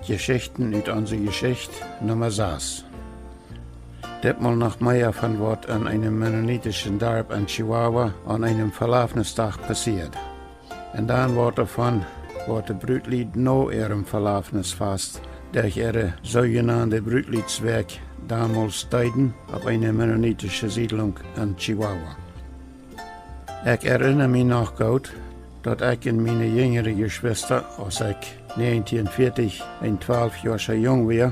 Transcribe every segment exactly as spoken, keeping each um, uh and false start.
Jeschichten ut onse Jeschicht, Numma sas. Ditmol noch mea von waut en eenem mennonitischen Darp en Chihuahua aun eenem Velafnisdach passieed. Un dan waut doavon, waut de Brutlied no äarem Velafnisfast derch äare soojenaunde Brutliedswäakj domols deeden opp eene mennonitische Siedlunk en Chihuahua. Ekj erinna mie noch goot, daut ekj un miene jinjre Jeschwista, aus ekj näajentieen fiatich een twalfjoascha Jung wia,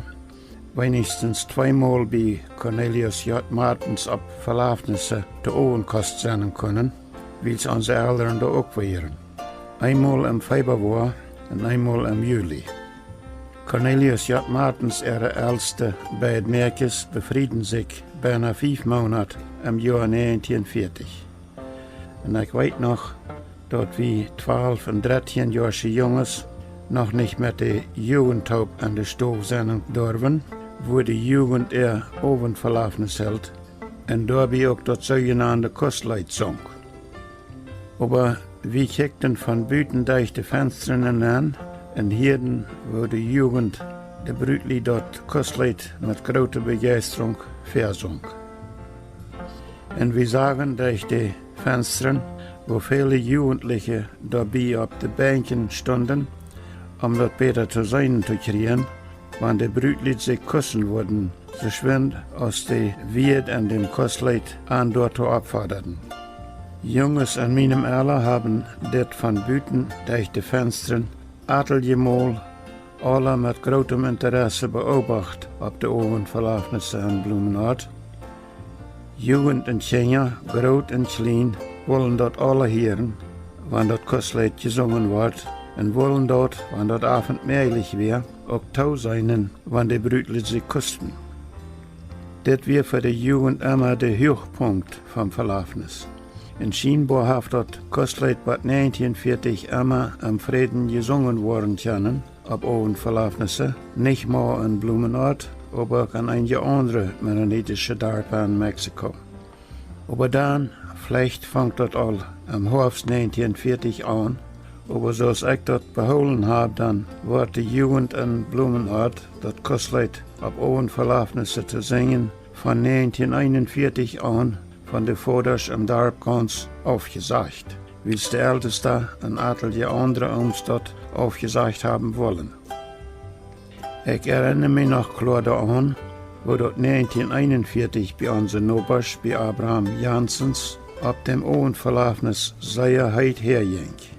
weinichstens tweemol bie Cornelius J. Martens opp Velafnisse to Owentkost sennen kunnen, wiels onse Elren doa uk wieren. Eenmol em Feebawoa un eenmol em Juli. Cornelius J. Martens äare elste beid Mäakjes befrieden sikj bennen fief Moonat em Joa näajentieen fiatich. Un ekj weet noch, daut wie twalf- un dartieejäaje Junges noch nich met de Jugent toop en de Stow sennen durwen, wua de Jugent äa Owentvelafnis hilt un doabie uk daut soojenaunde Kostleet sunk. Oba wie kjikjten von buten derch de Fenstren nenn un hieeden, woo de Jugent de Brutlied daut Kostleet met groote Bejeistrunk väasunk. Un wie sagen derch de Fenstren, woo väle Jugentliche doabie opp de Benkjen stunden, om daut bäta to seenen to kjrieen, wan de Brutlied sikj kussen wudden, soo schwind aus de Wieed en däm Kostleet an doatoo oppfodaden. Junges en mienem Ella haben dit von buten derch de Fenstren ateljemol aula met grootem Interesse beobacht opp de Owentvelafnisse en Blumenort. Jugent un Kjinja, groot un kjlien, wullen daut aula hieren, wan daut Kostleet jesungen wort, un wullen daut, wan daut Owent mäajlich wia, uk tooseenen, wan de Brutlied sikj kusten. Dit wia fa de Jugent emma de Huachpunkt vom Velafnis. Un schienboa haft daut Kostleet bat näajentieen fiatich emma em Fräden jesungen woaren kjennen, opp Owentvelafnisse, nich mau en Blumenort, oba uk en eenje aundre mennonitische Darpa en Mexiko. Oba dan, veleicht funk daut aul em Hoafst näajentieen fiatich aun, oba soo aus ekj daut behoolen hab, dan wort de Jugent en Blumenort, daut Kostleet opp Owentvelafnisse to sinjen, von näajentieen eenunfiatich aun von de Vodasch em Darp gaunz aufjesajcht, wiels de Eltesta un atelje aundre Ooms daut aufjesajcht haben wullen. Ekj erinna mie noch kloa doaraun, woo daut näajentieen eenunfiatich bie onse Nobasch, bie Abraham Janssens, opp däm Owentvelafnis sea heet häajinkj.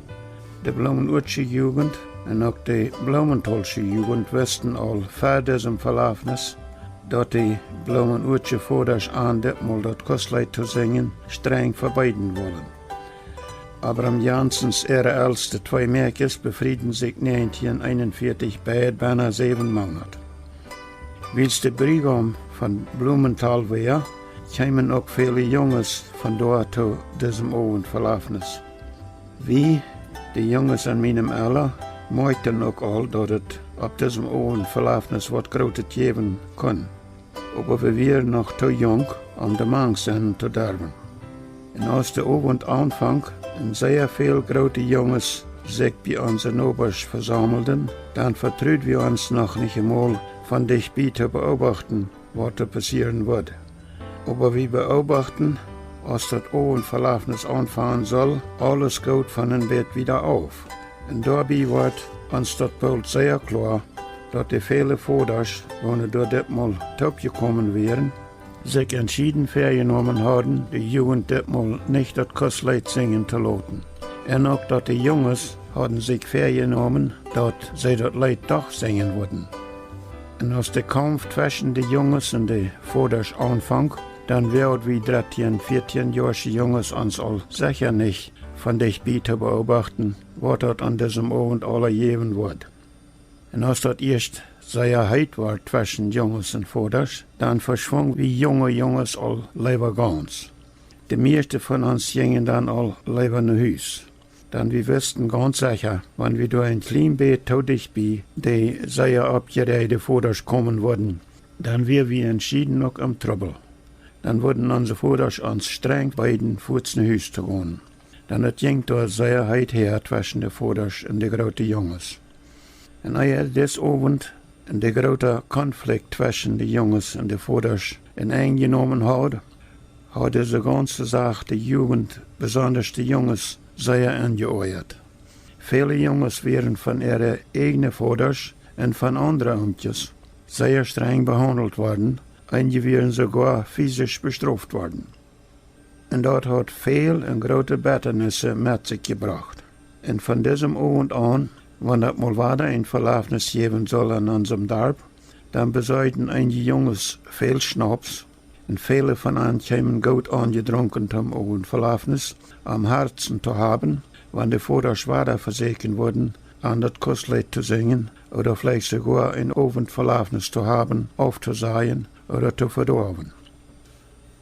De Blumenuatsche Jugent un uk de Blumenthalsche Jugent wisten aul ver disem Velafnis, daut de Blumenuatsche Vodasch an ditmol daut Kostleet to sinjen strenj vebeeden wullen. Abraham Janssens äare elste twee Mäakjes befrieden sikj näajentieen eenunfiatich beid bennen säwen Moonat. Wiels de Briegaum von Blumenthal wia, kjeemen uk väle Junges von doa to disem Owentvelafnis. Wie, de Junges en mienem Ella, moakjten uk aul, daut et opp disem Owentvelafnis waut Grootet jäwen kunn. Oba wie wieren noch too junk, om doamank sennen to derwen. Un aus de Owent aunfunk un sea väl groote Junges sikj bie onse Nobasch vesaumelden, dan vetrud wie ons noch nich emol von dicht bie to beobachten, waut doa passieren wudd. Oba wie beobachten, aus daut Owentvelafnis aunfangen sull, aules goot von een bät wieda auf. Un doabie wort ons daut boolt sea kloa, daut de väle Vodasch, woone doa ditmol toopjekomen wieren, sikj entschieden väajenomen hauden, de Jugent ditmol nich daut Kostleet sinjen to loten. Un uk daut de Junges hauden sikj väajenomen, daut see daut Leet doch sinjen wudden. Un aus de Kaumf tweschen de Junges un de Vodasch aunfunk, dan woagd wie dartieejäaje, vieetieejäaje Junges ons aul secha nich von dicht bie to beobachten, waut daut aun disem Owent aula jäwen wudd. Un aus daut ieescht sea heet wort tweschen Junges un Vodasch, dan veschwungen wie junge Junges aul leewa gaunz. De mieeschte von ons jinjen dan aul leewa no Hus. Dan wie wisten gaunz secha, wan wie doa een kjlien bät too dicht bie de sea oppjereajde Vodasch komen wudden, dan wia wie entschieden uk em Trubbel. Dan wudden onse Vodasch ons strenj beeden, fuaz no Hus to gonen. Dan et jinkj doa sea heet häa tweschen de Vodasch un de groote Junges. Un ea dis Owent un de groote Konflikt tweschen de Junges un de Vodasch en Enj jenomen haud, haud dise gaunze Sach de Jugent, besondasch de Junges, sea enjeoajat. Väle Junges wieren von äare ieejne Vodasch un von aundre Oomkjes sea strenj behaundelt worden, eenje wieren soogoa fisisch bestroft worden. Un daut haud väl un groote Bettanisse met sikj jebrocht. Un von disem Owent aun, wan daut mol wada een Velafnis jäwen sull en onsem Darp, dan besorjden eenje Junges väl Schnaups, un väle von an kjeemen goot aunjedrunken toom Owentvelafnis, om Harzen to haben, wan de Vodasch wada vesieekjen wudden, an daut Kostleet to sinjen, ooda veleicht soogoa een Owentvelafnis to haben, auftosajen ooda to vedoawen.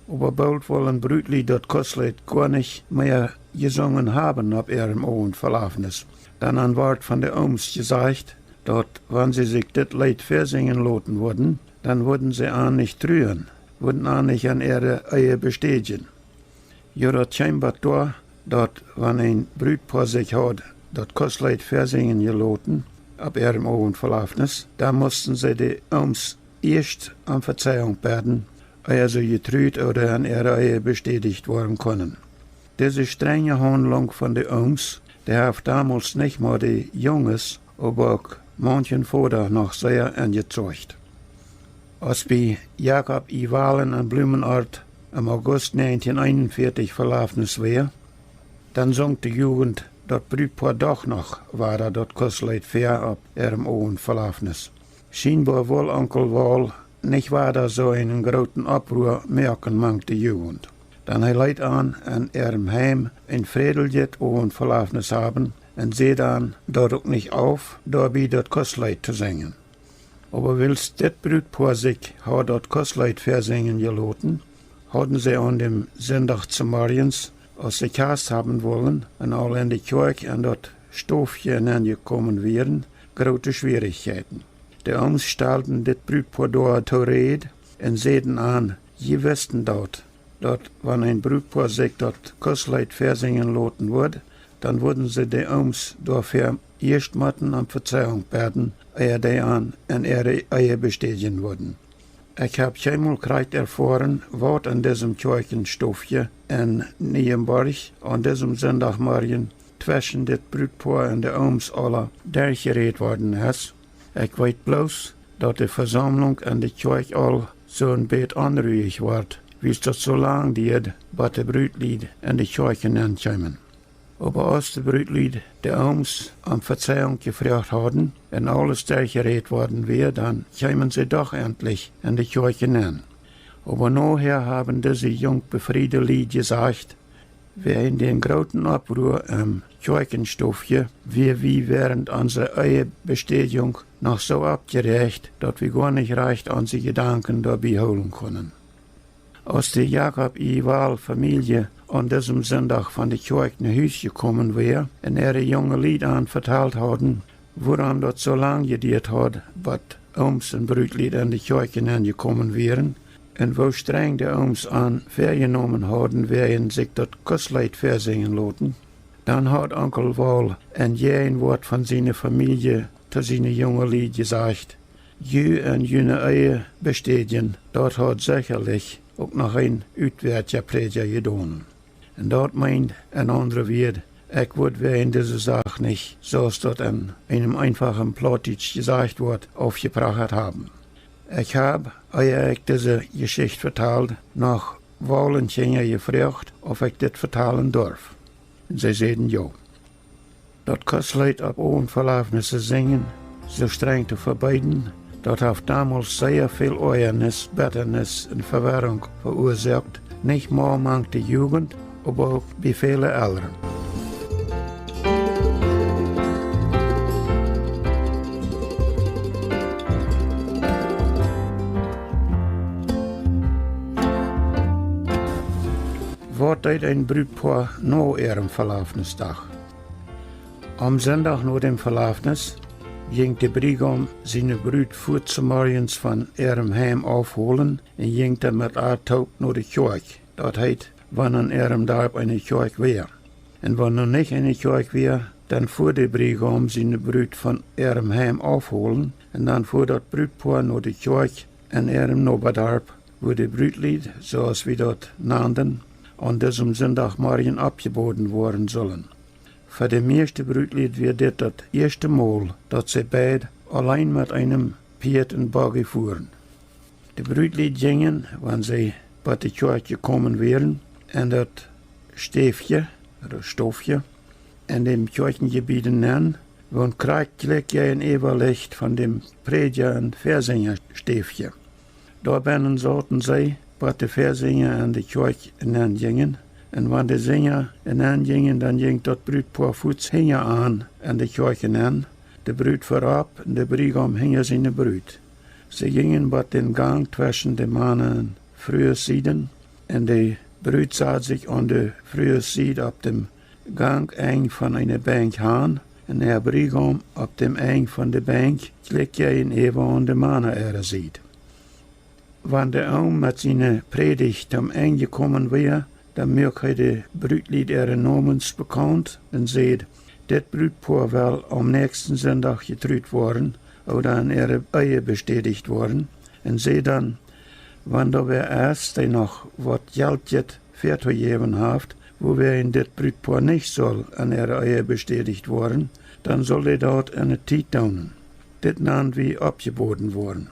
Oba boolt wullen Brutlied daut Kostleet goa nich mea jesungen haben opp äarem Owentvelafnis. Dan wort von de Ooms jesajcht, daut wan see sikj dit Leet väasinjen loten wudden, dan wudden see an nich truen, wudden an nich en äare Ehe bestädjen. Jo, daut kjeem bat doa, daut wan een Brutpoa sikj haud daut Kostleet väasinjen jeloten opp äarem Owentvelafnis, dan musten see de Ooms ieescht om Vezeiunk bäden, ea see jetrut ooda en äare Ehe bestädicht woaren kunnen. Dise strenje Haundlunk von de Ooms, dee haft domols nich mau de Junges, oba uk manchen Voda noch sea enjezocht. Aus bie Jakob I. Wahlen en Blumenort em August negentien eenunvieetich Velafnis wia, dan sunk de Jugent daut Brutpoa doch noch wada daut Kostleet väa opp äarem Owentvelafnis. Schienboa wull Onkel Wahl nich wada soo eenen grooten Oppruhr moaken mank de Jugent. Dan hee leet an en äarem Heim een frädeljet Owentvelafnis haben un säd an daut uk nich auf, doabie daut Kostleet to sinjen. Oba wiels dit Brutpoa sikj haud daut Kostleet väasinjen jeloten, hauden see aun däm Sindach zemorjens, aus see Kjast haben wullen un aul en de Kjoakj en daut Stofje nenjekomen wieren, groote Schwierichkjeiten. De Ooms stalden dit Brutpoa doa to Räd un säden an: Jie wisten daut, daut wan een Brutpoa sikj daut Kostleet väasinjen loten wudd, dan wudden see de Ooms doafäa ieescht motten om Vezeiunk bäden, ea dee an en äare Ehe bestädjen wudden. Ekj hab kjeenmol krakjt erfoaren, waut en disem Kjoakjenstofje en Nieenborg aun disem Sindachmorjen tweschen dit Brutpoa un de Ooms aula derchjerädt worden es. Ekj weet bloos, daut de Vesaumlunk en de Kjoakj aul soo een bät onruich wort, wiels daut soo lang dieed, bat de Brutlied en de Kjoakj nenkjeemen. Oba aus de Brutlied de Ooms om Vezeiunk jefroacht hauden un aules derchjerädt worden wia, dan kjeemen see doch entlich en de Kjoakj nenn. Oba nohäa haben dise junk befriede Lied jesajcht: Wäajen dän grooten Oppruhr em Kjoakjenstofje wia wie wäarent onse Ehebestädjunk noch soo oppjeräacht, daut wie goanich rajcht onse Jedanken doabie hoolen kunnen. Aus de Jakob I. Wahl Famielje aun disem Sindach von de Kjoakj no Hus jekomen wia un äare junge Lied an vetalt hauden, wuarom daut soo lang jedieet haud, bat Ooms un Brutlied en de Kjoakj nenjekomen wieren, un woo strenj de Ooms an väajenomen hauden, wäajen sikj daut Kostleet väasinjen loten, dan haud Onkel Wahl en Jäajenwoat von siene Famielje to siene junge Lied jesajcht: Ju en june Ehebestädjen, daut haud sechalich uk noch een utwäatja Prädja jedonen. Un daut meent en aundre Wieed, ekj wudd wäajen dise Sach nich, soo aus daut en eenem eenfachen Plautdietsch jesajcht woat, aufjeprachat haben. Ekj hab, ea ekj dise Jeschicht vetald, noch Wahlen Kjinja jefroacht, auf ekj dit vetalen durf. Un see säden jo. Daut Kostleet opp Owentvelafnisse sinjen soo strenj to vebeeden, daut haft domols sea väl Oajanis, Bettanis un Vewerrunk veuasoakt, nich mau mank de Jugent, oba uk bie väle Elren. Waut deed een Brutpoa no äarem Velafnisdach? Aum Sindach no däm Velafnis jinkj de Briegaum siene Brut fuaz zemorjens von äarem Heim aufholen un jinkj dan met ar toop no de Kjoakj, daut heet, wan en äarem Darp eene Kjoakj wia. Un wan doa nich eene Kjoakj wia, dan fua de Briegaum siene Brut von äarem Heim aufholen un dan fua daut Brutpoa no de Kjoakj en äarem Nobadarp, wua de Brutlied, soo aus wie daut nanden, aun disem Sindachmorjen oppjeboden woaren sullen. Fa de mieeschte Brutlied wia dit daut ieeschte Mol, daut see beid auleen met eenem Pieet un Buggy fuaren. De Brutlied jinjen, wan see bie de Kjoakj jekomen wieren, en daut Stäfje, ooda Stofje, en däm Kjoakjenjebied nenn, waut krakjt jlikj jäajenäwa licht von däm Prädja- un Väasinjastäfje. Doa bennen sauten see, bot de Väasinja en de Kjoakj nenn jinjen, un wan de Sinja nenn jinjen, dan jinkj daut Brutpoa fuaz hinja an en de Kjoakj nenn, de Brut verop un de Briegaum hinja siene Brut. See jinjen bot dän Gank tweschen de Mana- un Fruesieden, un de Brut sad sikj aun de Fruesied opp däm Gankenj von eene Benkj han, un äa Briegaum opp däm Enj von de Benkj, jlikj jäajenäwa aun de Mana äare Sied. Wan de Oom met siene Prädicht toom Enj jekomen wia, dan muak hee de Brutlied äare Nomens bekaunt un säd: Dit Brutpoa well aum näakjsten Sindach jetrut woaren, ooda en äare Ehe bestädicht woaren. Un säd dan: Wan doa wäa es, dee noch waut Jelt jeft, väatojäwen haft, wuawäajen dit Brutpoa nich saul en äare Ehe bestädicht woaren, dan saul dee daut en de Tiet doonen. Dit nan wie oppjeboden woaren.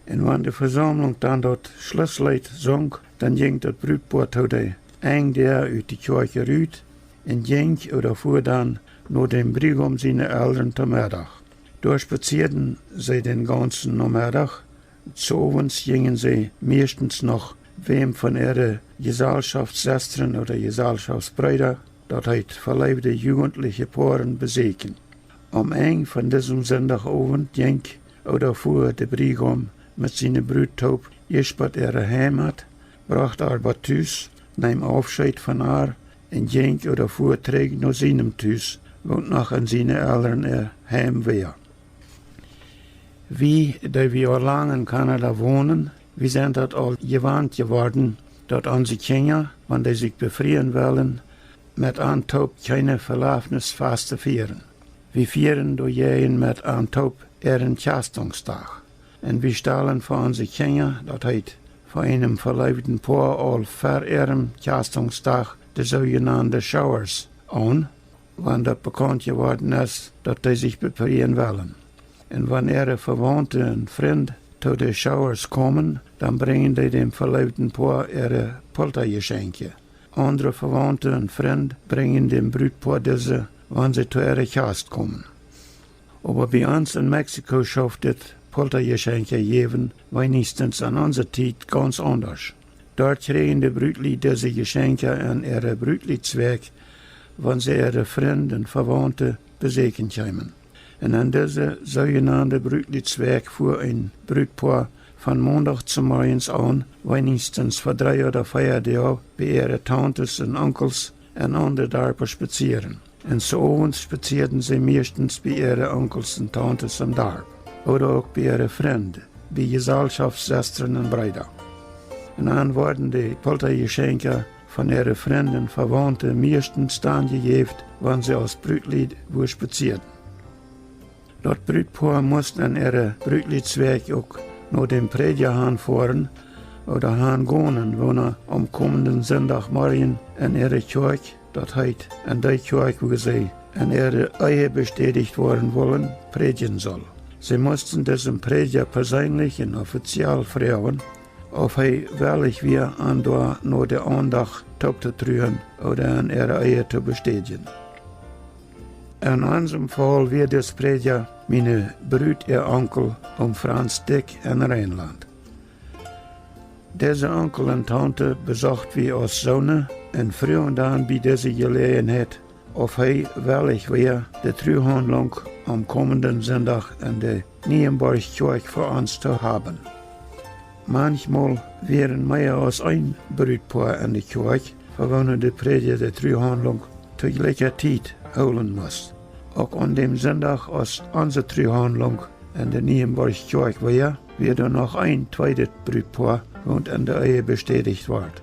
Un wan de Vesaumlunk dan daut Schlussleet sunk, dan jinkj daut Brutpoa to de Enjdäa ut de Kjoakj rut un jinkj ooda fua dan no däm Briegaum siene Elren to Meddach. Doa spazieeden see dän gaunzen Nomeddach. Sowents jinjen see mieeschtens noch wäm von äare Jesalschaftssestren ooda Jesalschaftsbreeda, daut heet veleewde jugentliche Poaren, besäkjen. Aum Enj von disem Sindachowent jinkj ooda fua de Briegaum met siene Brut toop ieescht bot äare Heimat, brocht ar bot Tus, neem Aufscheet von ar un jinkj ooda fua trigj no sienem Tus, waut noch en siene Elren äa Heim wia. Wie, dee wie aul lang en Kanada wonen, wie sent daut aul jewant jeworden, daut onse Kjinja, wan dee sikj befrieen wellen, met an toop kjeene Velafnisfasten fieren. Wie fieren doajäajen met an toop äaren Kjastungsdach. Un wie stalen fa onse Kjinja, daut heet, fa eenem veleewden Poa aul ver äarem Kjastungsdach de soojenande Schauers aun, wan daut bekaunt jeworden es, daut dee sikj befrieen wellen. Un wan äare Vewaunte un Frind to de Schauers komen, dan brinjen dee däm veleewden Poa äare Pultajeschenkje. Aundre Vewaunte un Frind brinjen däm Brutpoa dise, wan see to äare Kjast komen. Oba bie ons en Mexiko schauft dit Pultajeschenkje jäwen, weenichstens en onse Tiet, gaunz aundasch. Doa kjrieejen de Brutlied dise Jeschenkja en äare Brutliedswäakj, wan see äare Frind un Vewaunte besäkjen kjeemen. Un en dise soojenande Brutliedswäakj fua een Brutpoa von Mondach zemorjes aun, weenichstens fa dree ooda vea Doag, bie äare Tauntes un Onkels en aundre Darpa spazieren. Un sowents spazieeden see mieeschtens bie äare Onkels un Tauntes em Darp, ooda uk bie äare Frind, bie Jesalschaftssestren un Breeda. Un dan worden de Pultajeschenkja von äare Frind un Vewaunte mieeschtens dan jejäft, wan see aus Brutlied wua spazieeden. Daut Brutpoa must en äare Brutliedswäakj uk no däm Prädja han foaren ooda han gonen, woona aum komenden Sindachmorjen en äare Kjoakj, daut heet, en dee Kjoakj, wua see en äare Ehe bestädicht woaren wullen, prädjen sull. See musten disem Prädja perseenlich un offiziell froagen, auf hee wellich wia, an doa no de Aundacht toop to truen ooda en äare Ehe to bestädjen. En onsem Faul wia dis Prädja miene Brut äa Onkel, Oom Franz Dyck, en Reinland. Dise Onkel un Taunte besochten wie aus Soone un fruagen dan bie dise Jeläajenheit, auf hee wellich wia, de Truhaundlunk aum komenden Sindach en de Nieenborg Kjoakj fa ons to haben. Maunchmol wieren mea aus een Brutpoa en de Kjoakj, fa woone de Prädja de Truhaundlunk to jlikja Tiet hoolen must. Uk aun däm Sindach, aus onse Truhaundlunk en de Nieenborg Kjoakj wia, wia doa noch een tweedet Brutpoa, waut en de Ehe bestädicht wort.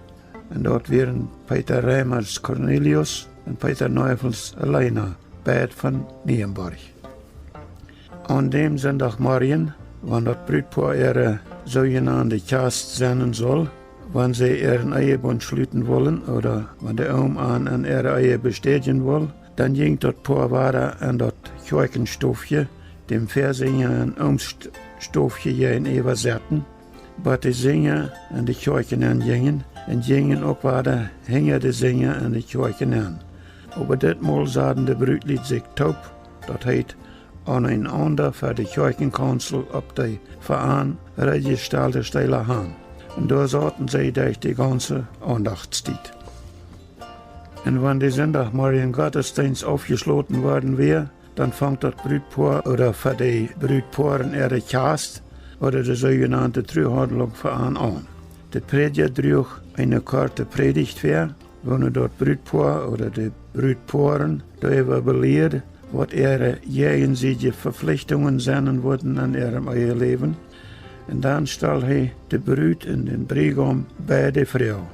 Un daut wieren Peter Reimers Cornelius un Peter Neufels Elena, Bad von Nienborg. Aun däm Sindachmorjen, wan daut Brutpoa äare soojenande Kjast sennen sull, wan see äaren Ehebunt schluten wullen ooda wan de Oom an en äare Ehe bestädjen wull, dan jinkj daut Poa wada en daut Kjoakjenstofje, däm Väasinja un Ooms St-, Stofje jäajenäwa sitten, bot de Sinja en de Kjoakj nenn jinjen un jinjen uk wada hinja de Sinja en de Kjoakj nenn. Oba dit Mol saden de Brutlied sikj toop, daut heet, aun een Enj fa de Kjoakjenkaunzel opp de fa an reedjestalde Steela han. Un doa sauten see derch de gaunze Aundachtstiet. Un wan de Sindachmorjen Gottesdeenst aufjeschloten worden wia, dan funk daut Brutpoa ooda fa de Brutpoaren äare Kjast ooda de soojenande Truhaundlunk fa an aun. De Prädja druach eene korte Prädicht väa, wua nu daut Brutpoa ooda de Brutpoaren doaräwa belieed, waut äare jäajensiedje Veflichtungen sennen wudden en äarem Eheläwen. Un dan stald hee de Brut un dän Briegaum beid de Froag,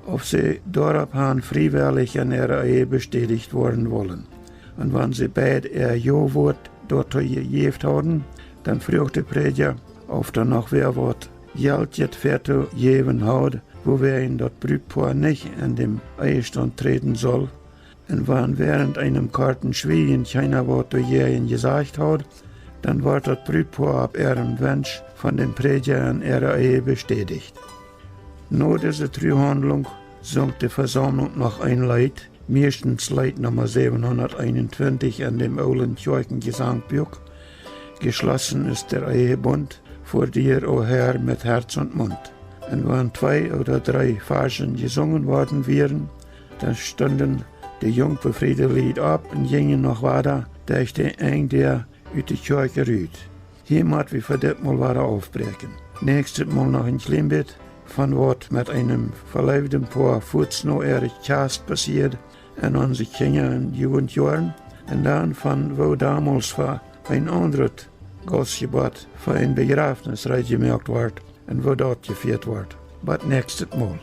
auf see doaropp han friewellich en äare Ehe bestädicht woaren wullen. Un wan see beid äa Jo-Wuat doatoo jejäft hauden, dan fruach de Prädja, auf doa noch wäa waut Jelt väa to jäwen haud, wuawäajen daut Brutpoa nich en dän Ehestaunt träden sull. Un wan wäarent eenem korten Schwieejen kjeena waut doajäajen jesajcht haud, dan wort daut Brutpoa opp äaren Wensch von dän Prädja en äare Ehe bestädicht. No dise Truhaundlunk sunk de Vesaumlunk noch een Leet, meistens Leet Numma säwenhundateenuntwintich en däm oolen Kjoakjenjesangbuak: Geschlossen ist der Ehebund vor dir, o Herr, mit Herz und Mund. Un wan twee ooda dree Varschen jesungen worden wieren, dan stunden de junk befriede Lied opp un jinjen noch wada derch de Enj Däa ut de Kjoakj rut. Hia mott wie fa dit Mol wada aufbräakjen. Näakjstet Mol noch een kjlien bät von waut met eenem veleewden Poa fuaz no äare Kjast passieed en onse Kjinja- un Jugendjoaren, un dan von woo domols fa een aundret Gaustjebott fa een Bejrafnis reed jemoakt wort un woo daut jefieet wort. Bot näakjstet Mol.